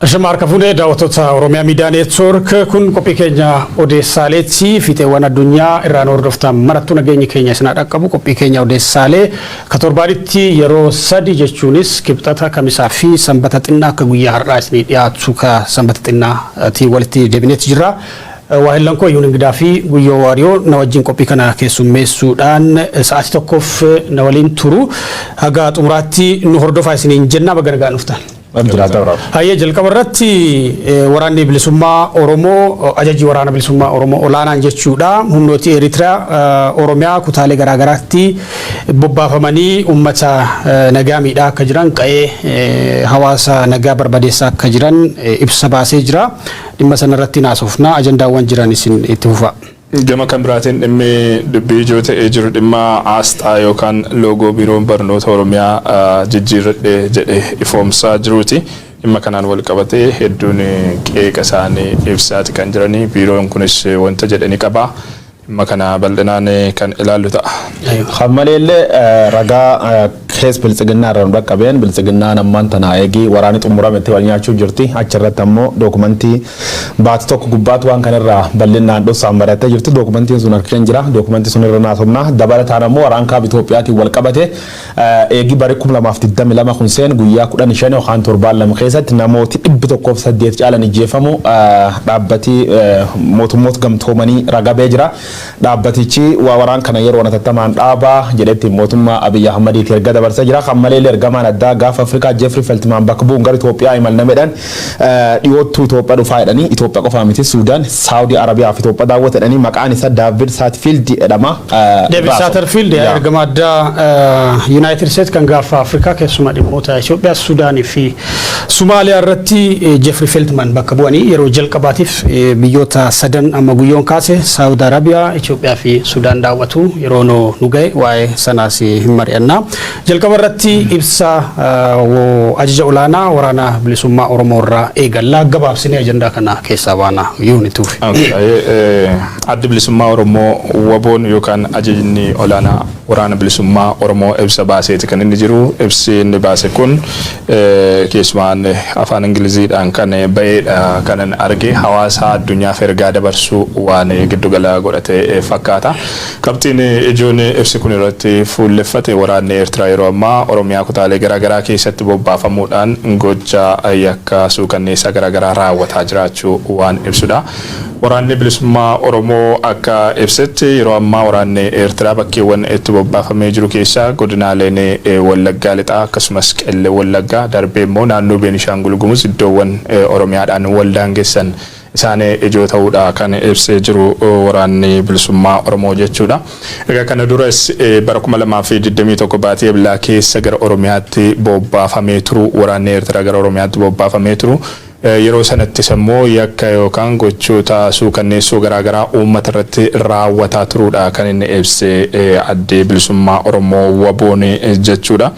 Ashama harka fuudhee daawwattoota Oromiyaa Miidiyaa Neetwoork, kun qophii keenya odeessaaleetti. Fiixeewwan addunyaa irraan hordoftan marattuu nageenyi keenya isin dhaqqabu. Qophii keenya odeessaalee ka torbaanitti yeroo sadi, jechuunis Kibxata, Kamisaa fi Sanbata xinnaa akka guyyaa har'aa isinii dhiyaatu ka Sanbata xinnaatti walitti deebineetti jirra. Waahillan koo Iyyuun Ingidaa fi Guyyoo Waariyoo na wajjin qophii kana keessummeessuudhaan sa'aatii tokkoof na waliin turu. Haga xumuraatti nu hordofaa isiniin jennaa, baga nagaan dhuftan. Hayyee, jalqaba irratti Waraanni Bilisummaa Oromoo, ajajji Waraana Bilisummaa Oromoo olaanaan jechuudha, humnooti Eritiriyaa Oromiyaa kutaalee garaagaraatti bobbaafamanii uummata nagaa miidhaa akka jiran, qa'ee hawaasa nagaa barbadeessaa akka jiran ibsa baasee jira. Dhimma sanarratti naasofnaa, ajandaawwan jiran isin itti fufa. Gama kan biraatiin dhimmi dubbii ijoo ta'ee jiru dhimma aasxaa yookaan loogoo Biiroon Barnoota Oromiyaa jijjiirradhe jedhe ifoomsaa jiruuti. Dhimma kanaan wal qabatee hedduun qeeqa isaanii ibsaati kan jiranii. Biiroon kunis wanta jedhe ni qaba. Dhimma kana bal'inaan kan ilaallu ta'a. Kan maleellee ragaa kees Biltsiginnaa irra nu dhaqqabeen, Biltsiginnaan ammaan tana eegii waraanni xumurametti wal nyaachuu jirti. Achirratti ammoo dookumentii baati tokko gubbaatti waan kanarraa bal'inaan dhoksaan barattee jirti. Dookumentiin sun harkeen jira. Dookumentii sun irra naasofna. Dabalataan ammoo waraan kaaba Itoophiyaatiin wal qabate, eegii bari 2022 kun seen guyyaa 15 yookaan torbaan 2 keessatti namooti 108 caalan ijjeefamu dhaabbati Mootummoota Gamtoomanii ragabee jira. Dhaabbatichi waa waraan kana yeroo hatattamaan dhaabaa jedhetti mootummaa Abiy Ahmadiiti erga dabarsee jira. Kan malee ergamaan addaa gaafa Afrikaa Jeffrey Feltman bakka bu'uun gara Itoophiyaa imalnameedhaan dhiyoottuu Itoophiyaa dhufaa jedhanii, Itoophiyaa qofaa miti, Suudaan, Saawudii Arabiyaa fi Itoophiyaa daawwata jedhanii, maqaan isaa David Satterfield jedhama. David Satterfield ergama addaa United States kan gaafa Afrikaa, keessumaa dhimmoota Itoophiyaa, Suudaanii fi Somaaliyaa irratti Jeffrey Feltman bakka bu'anii yeroo jalqabaatiif biyyoota sadan amma guyyoon kaase, Saawud Arabiyaa, Itoophiyaa fi Sudaan daawwatu. Yeroo nu ga'e waa'ee sanaas hin mari'anna. Jalqaba irratti ibsa ajaja olaanaa Waraana Bilisummaa Oromoo irraa eegallaa, gabaabsinee ajandaa kana keessaa baana yuunituuf. Addi Bilisummaa Oromoo, WBOn yookaan ajajni olaanaa Waraana Bilisummaa Oromoo ibsa baaseeti kan inni jiru. Ibsi inni baase kun keessumaan afaan Ingiliziidhaan kan ba'eedha kanan arge, hawaasa addunyaaf ergaa dabarsuu waan giddugala godhate fakkaata. Qabxiin ijoon ibsi kun irratti fuulleffate waraanni Eertiraa yeroo ammaa Oromiyaa kutaalee garaagaraa keessatti bobbaafamuudhaan gocha yakka suukanneessaa garaagaraa raawwataa jiraachuu waan ibsudha. Waraanni Bilisummaa Oromoo akka ibsetti, yeroo ammaa waraanni Eertiraa bakkeewwan itti bobbaafamee jiru keessaa godinaaleen Wallaggaa Lixaa akkasumas Qeellee Wallaggaa, darbee immoo naannoo Beenishaangul Gumuz iddoowwan Oromiyaadhaan wal daangessan isaan ijoo ta'uudha kan ibsee jiru Waraanni Bilisummaa Oromoo jechuudha. Egaa kana duras bara 2021 baatii Eblaa keessa gara Oromiyaatti bobbaafamee turu, waraanni Eertiraa gara Oromiyaatti bobbaafamee turu. Yeroo sanattis immoo yakka yookaan gochoota suukanneessoo garaagaraa uummata irratti raawwataa turuudha kan inni ibse Addee Bilisummaa Oromoo, WBOn jechuudha.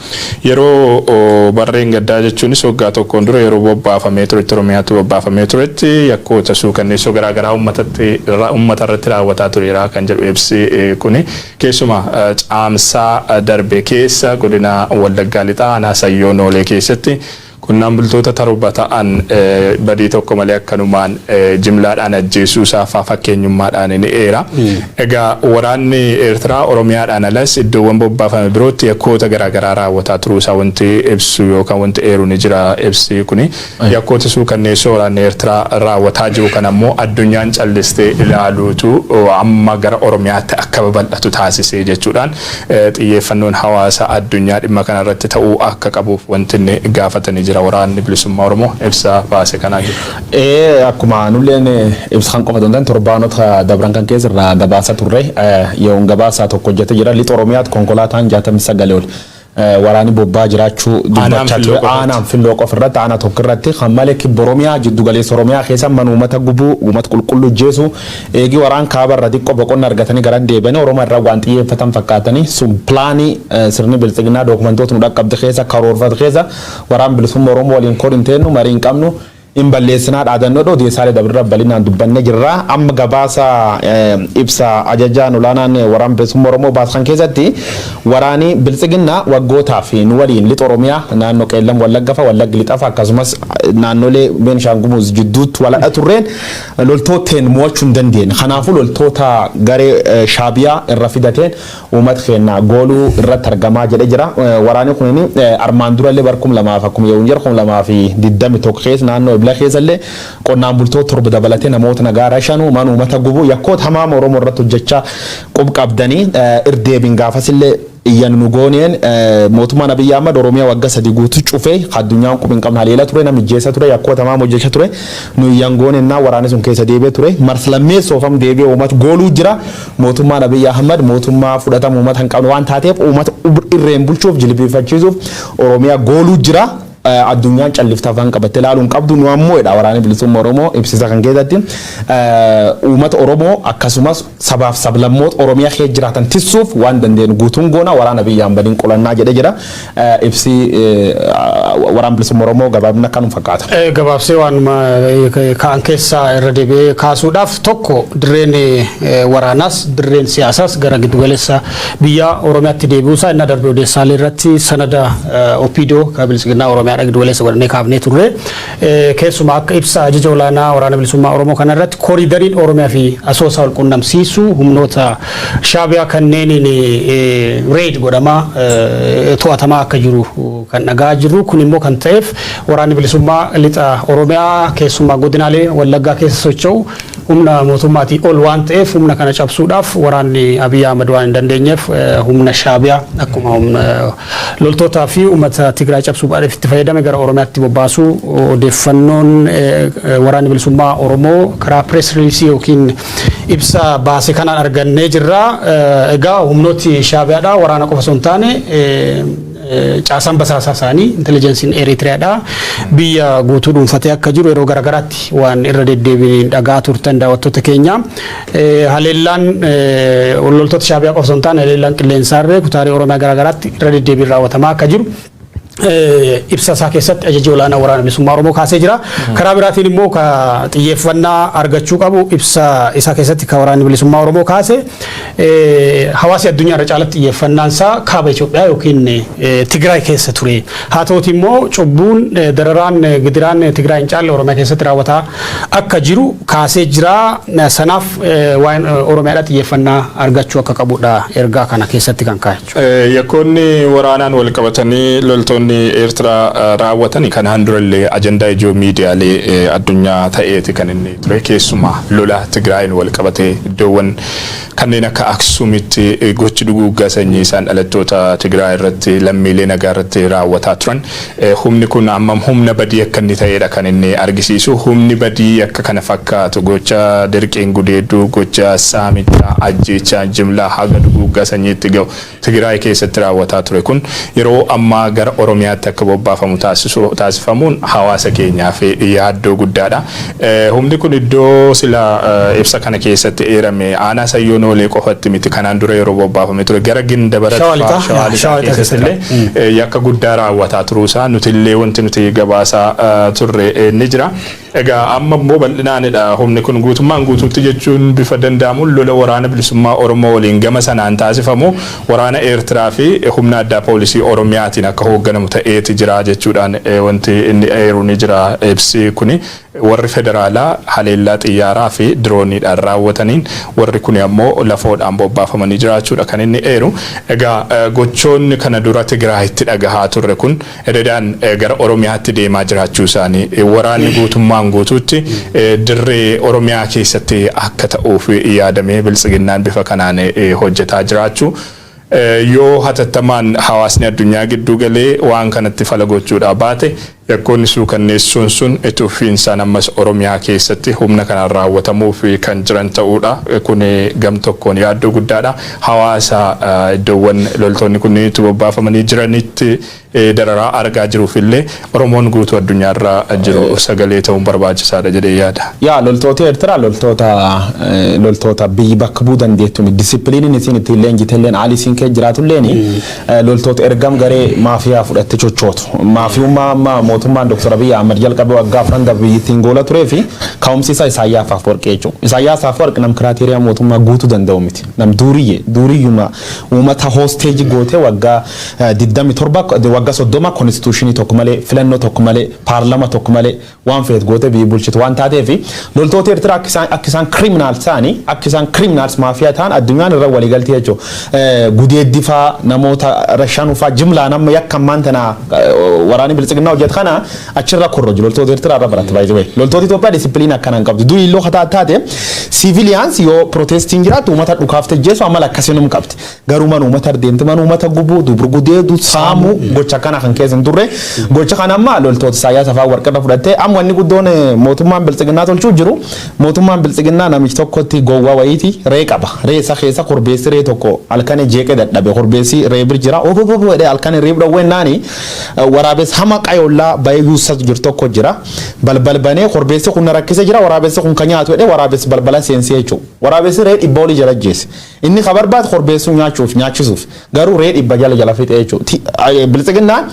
Yeroo barreen gaddaa, jechuunis waggaa tokkoon dura yeroo bobbaafamee turetti, Oromiyaatti bobbaafamee turetti, yakkoota suukanneessoo garaagaraa uummata irratti raawwataa tureera kan jedhu ibsi kuni, keessumaa Caamsaa darbe keessa godina Wallaggaa Lixaa aanaa Sayyoo Noolee keessatti qonnaan bultoota 7 ta'an badii tokko malee akkanumaan jimlaadhaan ajjeesuu isaa faa fakkeenyummaadhaan ni eera. Egaa waraanni Eertiraa Oromiyaadhaan alas iddoowwan bobbaafame birootti yakkoota garaagaraa raawwataa turuu isaa wanti ibsu yookaan wanti eeru ni jira ibsi kuni. Yakkoota suukanneessoo waraanni Eertiraa raawwataa jiru kan ammoo addunyaan callistee ilaaluutu amma gara Oromiyaatti akka babal'atu taasisee jechuudhaan xiyyeeffannoon hawaasa addunyaa dhimma kanarratti ta'uu akka qabuuf wanti inni gaafatanii jira Waraanni Bilisummaa Oromoo ibsa baase kanaa jiru. Ee, akkuma nulleen ibsa kan qofa ta'an torbaanota dabran kan keessa irraa gabaasa turre, yeroon gabaasaa tokko hojjetee jira. Lixa Oromiyaatti konkolaataan 69 ol waraanni bobbaa jiraachuu dubbachaa ture. Aanaan Filloo qofa irratti, aanaa tokko irratti. Kan malee kibba Oromiyaa, jiddu galeessa Oromiyaa keessa mana uummata gubuu, uummata qulqulluu jeesu, eegii waraan kaaba irra xiqqoo boqonna argatanii garan deebi'anii Oromoo irra waan xiyyeeffatan fakkaatanii sun pilaanii sirni Biltsiginnaa dookumentoota nu dhaqqabde keessa karoorfate keessa waraan Bilisummaa Oromoo waliin kor hin teennu, marii hin qabnu. Hin balleessinaa dhaadannoo odeessaalee dabirra bal'inaan dubbannee jirra. Amma gabaasa ibsa ajajaan olaanaan Waraana Bilisummaa Oromoo baasan keessatti, waraani Biltsiginnaa waggootaa fi nu waliin lixa Oromiyaa, naannoo Qeellam Wallagga fa, Wallagga Lixafa, akkasumas naannolee Beenishaangul Gumuz jidduutti waladha turreen loltooteen mo'achuu hin dandeenye. Kanaafuu loltoota garee Shaabiyaa irra fidateen uummata keenya gooluu irratti argamaa jedhee jira. Waraanni kun armaan durallee bar 2000 akkuma yeroo jiru 2021 keessa naannoo Ibla keessallee qonnaan bultoota 7 dabalatee namoota nagaa rashanuu, mana uummata gubuu, yakkoota hamaa Oromoo irratti hojjechaa qub qabdanii irdeebiin gaafasillee iyyan nu gooneen mootummaan Abiyyi Ahmad Oromiyaa waggaa 3 guutuu cufee addunyaan qub hin qabne haleela ture, namni jeessa ture, yakkoota hamaa hojjechaa ture. Nu iyyan goonennaa waraanni sun keessa deebi'ee ture. Marsa lammeessoofam deebi'ee uummata gooluu jira. Mootummaan Abiyyi Ahmad mootummaa fudhatama uummata hin qabne waan taateef, uummata irreen bulchuuf, jilbiifachiisuuf Oromiyaa gooluu jira. Addunyaan calliftaa afaan qabattee ilaaluu hin qabdu. Nu ammoo jedha Waraanni Bilisummaa Oromoo ibsisa kan keessatti, uummata Oromoo akkasumas sabaaf sablammoota Oromiyaa keessa jiraatan tissuuf waan dandeenyu guutuun goona, waraana Abiyyi Ahmadiin qolannaa jedhee jira. Ibsi Waraana Bilisummaa Oromoo gabaabina akkanuma fakkaata. Gabaabsee waan ka'an keessaa irra deebi'ee kaasuudhaaf, tokko dirreen waraanaas dirreen siyaasaas gara giddugaleessa biyya Oromiyaatti deebi'uusaa inni darbe odeessaalee irratti sanada OPDO kan Biltsiginnaa Oromiyaadha giddugaleessa godhannee kaafnee turre. Keessumaa akka ibsa ajaja olaanaa Waraana Bilisummaa Oromoo kana irratti kooriidariin Oromiyaa fi Asoosaa wal qunnamsiisu humnoota Shaabiyaa kanneeniin raid godhamaa, to'atamaa akka jiru kan dhagaa jirru. Kun immoo kan ta'eef waraanni bilisummaa lixa Oromiyaa, keessumaa godinaalee Wallaggaa keessa socho'u, humna mootummaatii ol waan ta'eef, humna kana cabsuudhaaf waraanni Abiy Ahmad waan hin dandeenyeef, humna Shaabiyaa akkuma humna loltootaa fi uummata Tigraay cabsuudhaaf itti fayyadame gara Oromiyaatti bobbaasuu odeeffannoon Waraanni Bilisummaa Oromoo karaa press release yookiin ibsa baase kanaan argannee jirra. Egaa humnooti Shaabiyaadha waraana qofa osoo hin taane, caasaan basaasaa isaanii, intelijensiin Eritiriyaadha, biyya guutuu dhuunfatee akka jiru yeroo garaagaraatti waan irra deddeebiin dhagaa turtan, daawwattoota keenya. Haleellaan loltoota Shaabiyaa qofa osoo hin taane, haleellaan qilleensaarree kutaalee Oromiyaa garaagaraatti irra deddeebiin raawwatamaa akka jiru ibsa isaa keessatti ajaji olaanaa Waraana Bilisummaa Oromoo kaasee jira. Karaa biraatiin immoo ka xiyyeeffannaa argachuu qabu, ibsa isaa keessatti ka Waraanni Bilisummaa Oromoo kaase, hawaasi addunyaa irra caalatti xiyyeeffannaan isaa kaaba Itoophiyaa yookiin Tigraay keessa ture. Haa ta'uti immoo cubbuun, dararaan, gidiraan Tigraay hin caalle Oromiyaa keessatti raawwataa akka jiru kaasee jira. Sanaaf waa'een Oromiyaadhaa xiyyeeffannaa argachuu akka qabudha ergaa kana keessatti kan kaa'e. Yakkoonni waraanaan wal qabatanii loltoonni Eertiraa raawwatan kanaan durallee ajandaa ijoo miidiyaalee addunyaa ta'eeti kan inni ture. Keessumaa lola Tigraayin wal qabatee iddoowwan kanneen akka Aksuumitti gochi duguuggaa sanyii isaan dhalattoota Tigraay irratti, lammiilee nagaa irratti raawwataa turan humni kun hammam humna badii akka inni ta'edha kan inni argisiisu. Humni badii akka kana fakkaatu gocha dirqiin gudeedduu, gocha saamichaa, ajjeechaa jimlaa haga duguuggaa sanyiitti ga'u Tigraay keessatti raawwataa ture kun yeroo ammaa gara Oromiyaatti akka bobbaafamu taasifamuun hawaasa keenyaaf yaaddoo guddaadha. Humni kun iddoo sila ibsa kana keessatti eerame aanaa Sayyoo Noolee qofatti miti, kanaan dura yeroo bobbaafame ture gara Gindabarat Shawaa Lixaa keessatti illee yakka guddaa raawwataa turuusaa nuti illee wanti nuti gabaasaa turre ni jira. Egaa amma immoo bal'inaanidha humni kun guutummaan guutuutti jechuun bifa danda'amuun lola Waraana Bilisummaa Oromoo waliin gama sanaan taasifamu waraana Eertiraa fi humna addaa poolisii Oromiyaatiin akka hoogganamu ta'eeti jira jechuudhaan wanti inni eeru ni jira ibsi kuni. Warri federaalaa haleellaa xiyyaaraa fi dirooniidhaan raawwataniin, warri kuni ammoo lafoodhaan bobbaafamanii jiraachuudha kan inni eeru. Egaa gochoonni kana dura Tigraayitti dhagahaa turre kun ededaan gara Oromiyaatti deemaa jiraachuu isaanii, waraanni guutummaan guutuutti dirree Oromiyaa keessatti akka ta'uuf yaadamee Biltsiginnaan bifa kanaan hojjetaa jiraachuu, yoo hatattamaan hawaasni addunyaa gidduu galee waan kanatti fala gochuudhaa baate, yakkoonni suukanneessuun sun itti fufiinsaan ammas Oromiyaa keessatti humna kanaan raawwatamuuf kan jiran ta'uudha. Kun gam tokkoon yaaddoo guddaadha. Hawaasa iddoowwan loltoonni kunneen itti bobbaafamanii jiranitti dararaa argaa jiruuf illee Oromoon guutuu addunyaarra jiru sagalee ta'uun barbaachisaadha jedhee yaada. Yaa, loltoota Eertiraa loltoota biyyi bakka bu'uu dandeettu, disipiliiniin isiin ittiin leenjitelleen, haalli isiin keessa jiraatulleen, loltoota ergam garee maafiyaa fudhatte chochootu. Maafiyummaa amma Mootummaan Dr. Abiy Ahmed jalqabe waggaa 4 darbe biyyattiin goola turee fi ka'umsi isaa Isaayyaas Afwerqee jechuudha. Isaayyaas Afwerqee nam criteria mootummaa guutuu danda'u miti. Nam duuriyyee duuriyyuma uummata hostage gootee waggaa 27, waggaa 30 constitution tokko malee, filannoo tokko malee, paarlama tokko malee waan feet gootee biyyi bulchitu waan taateef, loltoota Eertiraa akka isaan criminal ta'anii, akka isaan criminals mafia ta'an addunyaan irra waliigaltee jechuudha. Gudeeddifaa namoota rashanuufaa jimlaan amma yakka ammaan tana waraanni biltsiginnaa hojjetu kana achirra korroju loltoota Eertiraa irra baratte baay'ee. Loltoota Itoophiyaa discipline akkana hin qabdu. Durii illoo kataa taate civilians yoo protestiin jiraatu uummata dhukaaf jeessu amala akkasii num qabdi. Garuu man uummata deemte man uummata gubuu, dubru gudeedu, saamuu, gocha kana kan keessa hin turre. Gocha kana amma loltoota Isaayyaas Afwerqii irra fudhattee amma wanni guddoon mootummaan biltsiginnaa tolchuu jiru, mootummaan biltsiginnaa namichi tokkotti gowwaa wayiiti ree qaba. Ree isa keessa korbeessi ree tokko halkan jeeqee dadhabe. Korbeessi ree bir jira, obobobo jedhee halkan ree dhowwennaani waraabessi hama qayollaa bayee yuusatu jiru tokko jira. Balbal banee, korbeessi kun na rakkise jira, waraabessi kun ka nyaatu jedhee waraabessi balbala seensee jechuudha. Waraabessi ree 100 olii jala jeesse. Inni ka barbaadu korbeessuu nyaachuuf nyaachisuuf, garuu ree 100 jala jala fixee jechuudha. Biltsiginnaan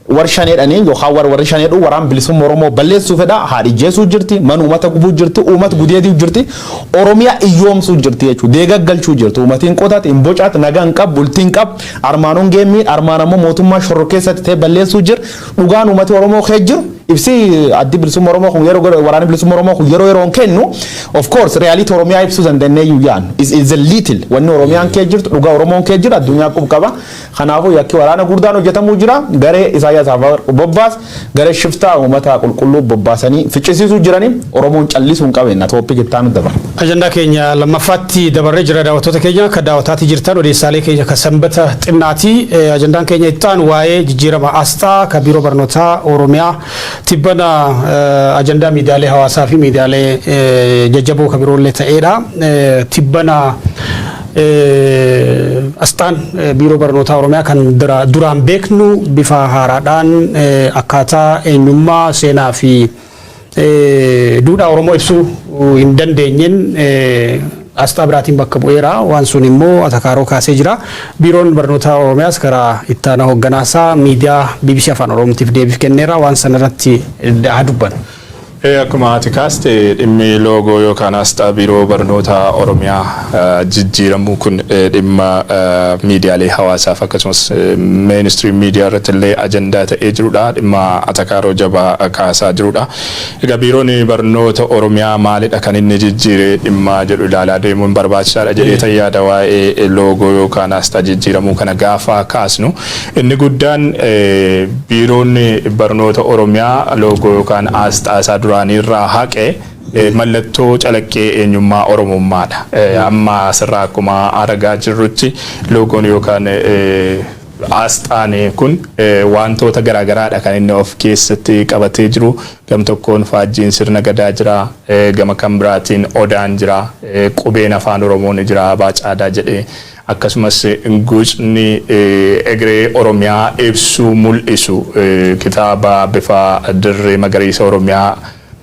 warri shaneedhanii yookaan warri shaneedhu waraan bilisummaa Oromoo balleessuu fedha, haadhi jeesuu jirti, mana uummata gubuu jirti, uummata gudeedii jirti, Oromiyaa iyyoomsuu jirti jechuudha, deegaggalchuu jirti. Uummatiin qotaati hin bocaati, nagaa hin qabu, bultii hin qabu, armaan geemmii armaan ammoo mootummaa shorro keessatti ta'e balleessuu jira. Dhugaan uummati Oromoo kee jiru, ibsi addi bilisummaa Oromoo kun yeroo waraanni bilisummaa Oromoo kun yeroo yeroon kennu, of course reality Oromiyaa ibsuu dandeenye iyyuu yaanu is a little. Wanni Oromiyaan kee jirtu, dhugaa Oromoon kee jiru addunyaa qub qaba. Kanaafuu yakki waraana guddaan hojjetamuu jira. Garee Isaayyaas Afwerqi bobbaas, garee shiftaa uummata qulqulluu bobbaasanii ficcisiisuu jiranii, Oromoon callisuu hin qabeenna. Topic itti aanu dabara. Ajandaa keenya lammaffaatti dabarree jira. Daawwattoota keenya kan daawwataatti jirtan, odeessaalee keenya kan sanbata xinnaati. Ajandaan keenya itti aanu waa'ee jijjiirama asxaa kan biiroo barnootaa Oromiyaa tibbana ajandaa miidiyaalee hawaasaa fi miidiyaalee jajjaboo kan biroollee ta'edha. Tibbana asxaan biiroo barnootaa Oromiyaa kan duraan beeknu bifa haaraadhaan akkaataa eenyummaa, seenaa fi duudhaa Oromoo ibsuu hin dandeenyeen asxaa biraatiin bakka bu'eera. Waan sun immoo atakaaroo kaasee jira. Biiroon barnootaa Oromiyaas karaa ittaanaa hoogganaasaa miidiyaa BBC Afaan Oromootiif deebii kenneera. Waan sana irratti haa dubbannu. Akkuma ati kaaste, dhimmi loogoo yookaan asxaa biiroo barnoota Oromiyaa jijjiiramuu kun dhimma miidiyaalee hawaasaaf akkasumas mainstream miidiyaa irratti illee ajandaa ta'ee jirudha. Dhimma atakaaroo jabaa kaasaa jirudha. Egaa biiroon barnoota Oromiyaa maalidha kan inni jijjiire dhimma jedhu ilaalaa deemuun barbaachisaadha jedhee tan yaada. Waa'ee loogoo yookaan asxaa jijjiiramuu kana gaafa kaasnu, inni guddaan biiroon barnoota Oromiyaa loogoo yookaan asxaa isaa duraaniirraa haqe mallattoo calaqqee eenyummaa Oromummaadha. Amma asirraa akkuma argaa jirrutti loogoon yookaan asxaan kun wantoota garaagaraadha kan inni of keessatti qabatee jiru. Gam tokkoon faajjiin sirna gadaa jira, gama kan biraatiin odaan jira, qubeen afaan Oromoo ni jira, baacaadaa jedhee, akkasumas gucni egeree Oromiyaa ibsuu mul'isu kitaaba bifa dirree magariisa Oromiyaa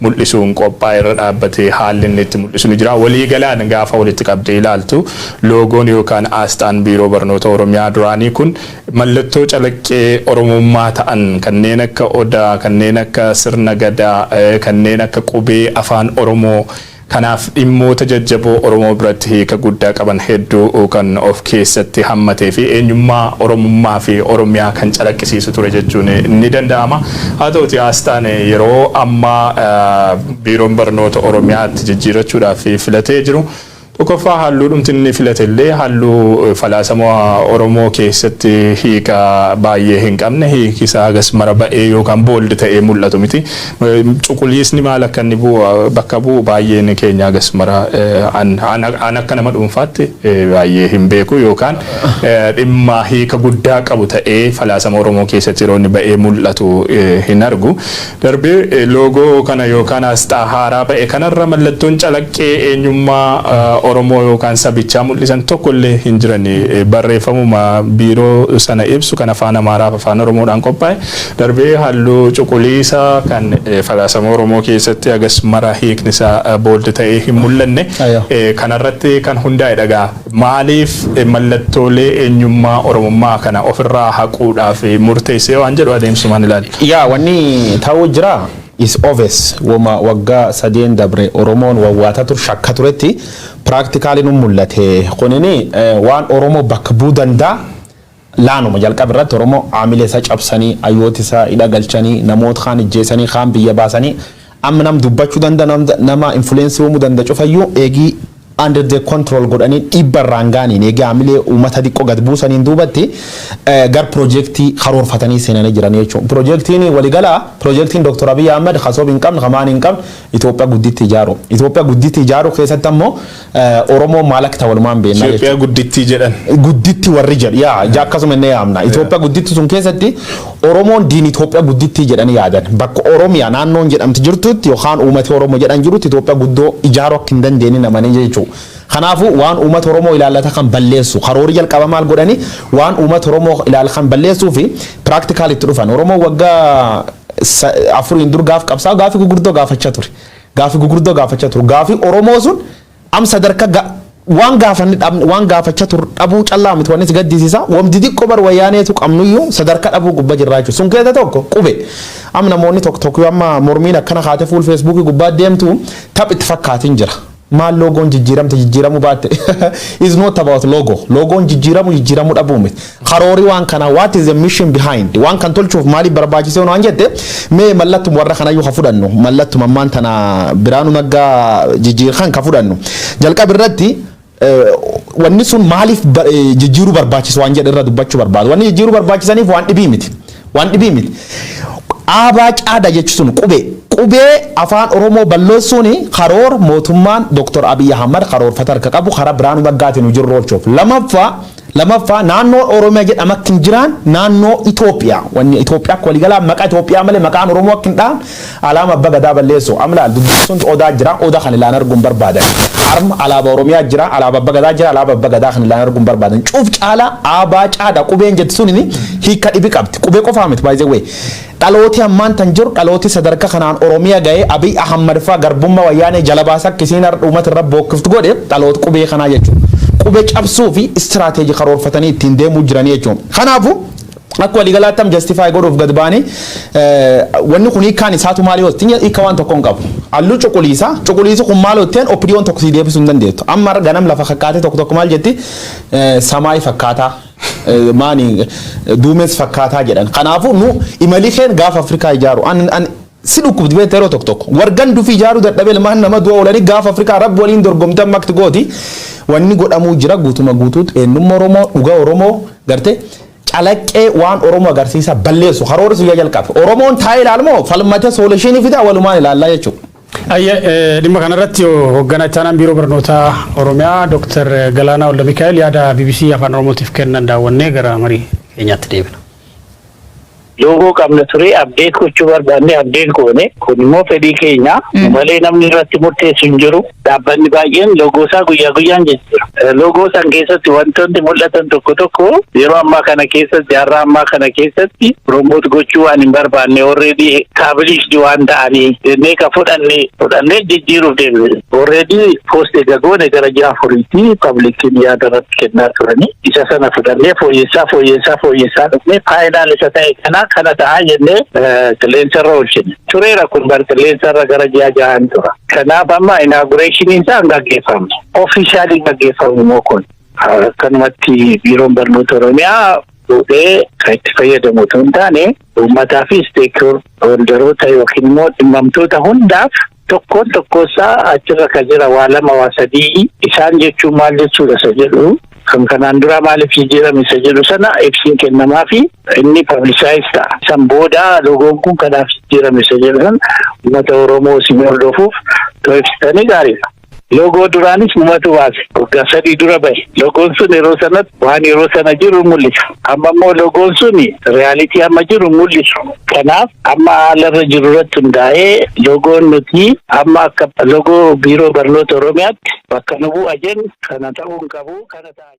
mul'isuun qophaa'e irra dhaabbatee haalli inni itti mul'isu ni jira. Waliigalaan gaafa walitti qabdee ilaaltu, loogoon yookaan asxaan biiroo barnoota Oromiyaa duraanii kun mallattoo calaqqee Oromummaa ta'an kanneen akka odaa, kanneen akka sirna gadaa, kanneen akka qubee afaan Oromoo, kanaaf dhimmoota jajjaboo Oromoo biratti hiika guddaa qaban hedduu kan of keessatti hammatee fi eenyummaa Oromummaa fi Oromiyaa kan calaqqisiisu ture jechuun ni danda'ama. Haa ta'uti, asxaan yeroo ammaa biiroon barnoota Oromiyaatti jijjiirachuudhaaf filatee jiru, tokkoffaa halluu dhumti inni filate illee halluu falaasama Oromoo keessatti hiika baay'ee hin qabne, hiiki isaa hagas mara ba'ee yookaan bold ta'ee mul'atu miti. Cuquliisni maal akka inni bu'u bakka bu'u baay'een keenya hagas mara an akka nama dhuunfaatti baay'ee hin beeku, yookaan dhimma hiika guddaa qabu ta'ee falaasama Oromoo keessatti yeroo inni ba'ee mul'atu hin argu. Darbee loogoo kana yookaan asxaa haaraa ba'e kanarra mallattoon calaqqee eenyummaa Oromoo yookaan sabichaa mul'isan tokko illee hin jiran. Barreeffamuma biiroo sana ibsu kan afaan Amaaraa fi afaan Oromoodhaan qophaa'e darbee halluu cuquliisa kan falaasama Oromoo keessatti agas mara hiikni isaa bold ta'ee hin mul'anne kanarratti kan hundaa'e dhagaa. Maaliif mallattoolee eenyummaa Oromummaa kana ofirraa haquudhaaf murteessee waan jedhu adeemsumaan ilaali. Yaa, wanni ta'uu jira is obvious. Wama waggaa 3 dabre Oromoon wawwaata tur shakka turetti practically nu mul'ate. Kunini waan Oromoo bakka bu'uu danda'a. Laanuma jalqaba irratti Oromoo aamilee isaa cabsanii, hayyoota isaa hidha galchanii, namoota kaan ijjeessanii, kaan biyya baasanii, amma nam dubbachuu danda'a, nama influence uumuu danda'a cufayyuu eegii under the control godhanii, dhiibba irraan gaaniin eegee haamilee uummata xiqqoo gad buusaniin duubatti gar piroojeektii karoorfatanii seenanii jiran jechuudha. Piroojeektiin waliigalaa, piroojeektiin Dr. Abiy Ahmed kasoob hin qabne, kamaan hin qabne, Itoophiyaa gudditti ijaaru. Itoophiyaa gudditti ijaaru keessatti ammoo Oromoo maal akka ta'e walumaan beekna jechuudha. Itoophiyaa guddittii jedhan. Gudditti warri jedhu yaa akkasuma inni yaamna. Itoophiyaa gudditti sun keessatti Oromoon diin Itoophiyaa guddittii jedhanii yaadan. Bakka Oromiyaa naannoon jedhamti jirtutti yookaan uummati Oromoo jedhan jirutti Itoophiyaa guddoo ijaaruu akka hin dandeenye namanii jechuudha. Kanaafuu waan uummata Oromoo ilaallata kan balleessu karoorri jalqaba maal godhani, waan uummata Oromoo ilaallata kan balleessuu fi practical itti dhufan. Oromoo waggaa 4n dur gaaf qabsaa gaafii gurguddoo gaafachaa ture. Gaafii gurguddoo gaafachaa ture. Gaafii Oromoo sun am sadarkaa waan gaafanni waan gaafachaa tur dhabuu callaa miti. Wanni si gaddisiisa, wamti xiqqoo bar wayyaaneetu qabnuyyuu sadarkaa dhabuu gubbaa jirraa jechuudha. Sun keessa tokko qube. Amma namoonni tokko tokko amma mormiin akkana kaatee fuul Feesbuukii gubbaa deemtu taph itti fakkaatiin jira. Maal loogoon jijjiiramte jijjiiramuu baatte is not about logo. Loogoon jijjiiramu jijjiiramuu dhabuu miti. Karoori waan kana, what is the mission behind, waan kan tolchuuf maaliif barbaachisee waan jette, mee mallattuma warra kanayyuu ka fudhannu, mallattuma ammaan tana Biraanuu Naggaa jijjiirkan ka fudhannu, jalqaba irratti wanni sun maaliif jijjiiruu barbaachisu waan jedhe irra dubbachuu barbaadu. Wanni jijjiiruu barbaachisaniif waan dhibii miti, waan dhibii miti. Aabaa caada jechuun qubee qubee afaan Oromoo balleessuun karoora mootummaan Dr. Abiy Ahmad karoorfata harka qabu karaa Biraanuu Naggaatiin hojiirra oolchuuf. Lammaffaa, naannoo Oromiyaa jedhama akka hin jiraan, naannoo Itoophiyaa, wanni Itoophiyaa akka waliigalaa maqaa Itoophiyaa malee maqaan Oromoo akka hin dhaan, alaama abbaa gadaa balleessu. Amlaal dubbisuun odaa jira, odaa kan ilaan arguun barbaadan. Arma alaabaa Oromiyaa jira, alaabaa abbaa gadaa jira, alaabaa abbaa gadaa kan ilaan arguun barbaadan. Cuuf caalaa aabaa caada qubeen jettu sun hiika dhibi qabdi. Qubee qofaa miti, by the way. Dhalooti ammaan tan jiru, dhalooti sadarkaa kanaan Oromiyaa ga'ee Abiy Ahmad fa'aa garbummaa wayyaanee jala baasa akkisiin uummata irra bookkiftu godhe dhaloota qubee kanaa jechuudha. Qubee cabsuu fi istiraateejii karoorfatanii ittiin deemuu jiranii jechuudha. Kanaafuu akka waliigalaatti am justify godhuuf gad baanii wanni kun hiikkaan isaatu maali yoo hiika waan tokko hin qabu. Halluu cuquliisa, cuquliisi kun maal hojjeteen OPDOn tokko si deebisuu hin dandeettu. Amma ganam lafa fakkaatee tokko tokko maal jetti, samaayii fakkaataa, maani duumessi fakkaataa jedhan. Kanaafuu nu imalii keen gaafa Afrikaa ijaaru an si dhukkubdi beekta. Yeroo tokko tokko wargan dufii ijaaruu dadhabee ilmaan nama du'a oolanii gaafa Afrikaa rabbi waliin dorgomtan makti gooti. Wanni godhamuu jira guutuma guutuutti eenyummaa Oromoo, dhugaa Oromoo gartee calaqqee waan Oromoo agarsiisa balleessu karoora guyyaa jalqabe. Oromoon taa'ee ilaalmoo falmatee solution fidaa walumaan ilaallaa jechuudha. Ayya, dhimma kanarratti hoogganaa itti aanaan biiroo barnootaa Oromiyaa Dr. Galaanaa Waldamikaa'el yaada BBC Afaan Oromootiif kennan daawwannee gara marii keenyaatti deebina. Loogoo qabna ture, update gochuu barbaanne, update goone. Kun immoo fedhii keenya malee namni irratti murteessu hin jiru. Dhaabbanni baay'een loogoo isaa guyyaa guyyaan jijjiira. Loogoo san keessatti wantoonni mul'atan tokko tokko yeroo ammaa kana keessatti, jaarraa ammaa kana keessatti promote gochuu waan hin barbaanne, already established waan ta'anii jennee ka fudhannee jijjiiruuf deemne. Already post eega goone gara ji'a 4tti publiciin yaada irratti kennaa turanii, isa sana fudhannee fooyyessaa fooyyessaa fooyyessaa dhufnee final isa ta'e kana kana ta'aa jennee qilleensarra oolchine. Tureera kun bar qilleensarra gara ji'a 6n tura. Kanaaf amma inaugurationiin isaa hin gaggeeffamne. Officially gaggeeffamu immoo kun akkanumatti biiroon barnoota Oromiyaa fuudhee kan itti fayyadamu otoo hin taane, uummataa fi stakeholderoota yookiin immoo dhimmamtoota hundaaf tokkoon tokkosaa achirra kan jira waa lama waa sadii isaan jechuun maal jechuudha isa jedhu, kan kanaan dura maaliif jijjiirame isa jedhu sana ibsiin kennamaa fi inni publicize ta'a. San booda loogoon kun kanaaf jijjiirame isa jedhu sana uummata Oromoo isin hordofuuf too ibsitanii gaariidha. Loogoo duraanis numatu baase. Waggaa 3 dura bahe. Loogoon sun yeroo sanatti waan yeroo sana jiru mul'isa. Amma immoo loogoon sun reality amma jiru mul'isu. Kanaaf amma haala irra jiru irratti hundaa'ee loogoon nuti amma akka loogoo Biiroo Barnoota Oromiyaatti bakka nu bu'a jennu kana ta'uu hin qabu, kana ta'a.